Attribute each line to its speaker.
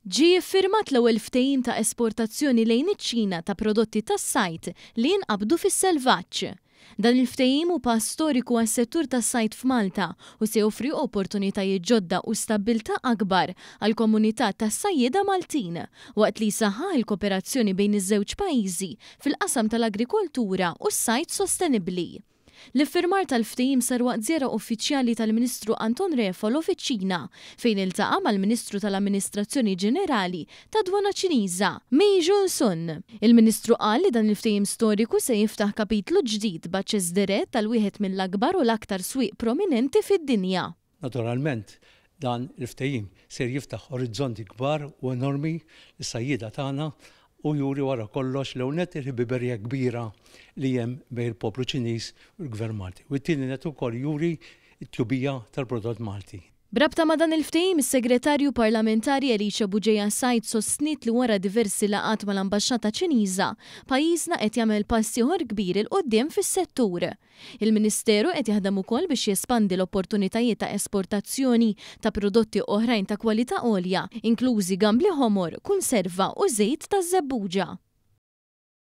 Speaker 1: Ġie ffirmat l-ewwel ftehim ta' esportazzjoni lejn iċ-Ċina ta' prodotti tas-sajd li jinqabdu fis-selvaġġ. Dan il-ftehim hu pass storiku għas-settur tas-sajd f'Malta u se joffri opportunitajiet ġodda u stabbiltà akbar għall-komunità tas-sajjieda Maltin, waqt li jsaħħaħ il-kooperazzjoni bejn iż-żewġ pajjiżi fil-qasam tal-agrikoltura u s-sajd sostenibbli. L-iffirmar tal-ftehim sar waqt żjara uffiċjali tal-Ministru Anton Refalo fiċ-Ċina, fejn iltaqa' mal-Ministru tal-Amministrazzjoni Ġenerali tad-Dwana Ċiniża, Mi Jun Sun. Il-Ministru qal li dan il-ftehim storiku se jiftaħ kapitlu ġdid b'aċċess dirett għal wieħed mill-akbar u l-aktar swieq prominenti fid-dinja.
Speaker 2: Naturalment, dan il-ftehim ser jiftaħ orizzonti kbar u enormi lis-sajjieda tagħna u juri wara kollox l-ewwel nett il-ħbiberija kbira li hemm bejn il-poplu Ċiniż u l-Gvern Malti u t-tieni nett ukoll juri t-tjubija tal-prodott Malti.
Speaker 1: B'rabta ma' dan il-ftehim, is-Segretarju Parlamentari Alicia Bugeja Said sostniet li wara diversi laqgħat mal-Ambaxxata Ċiniża, pajjiżna qed jagħmel pass ieħor kbir 'il quddiem fis-settur. Il-Ministeru qed jaħdem ukoll biex jespandi l-opportunitajiet ta' esportazzjoni ta' prodotti oħrajn ta' kwalità għolja, inklużi gambli ħomor, kunserva u żejt taż-żebbuġa.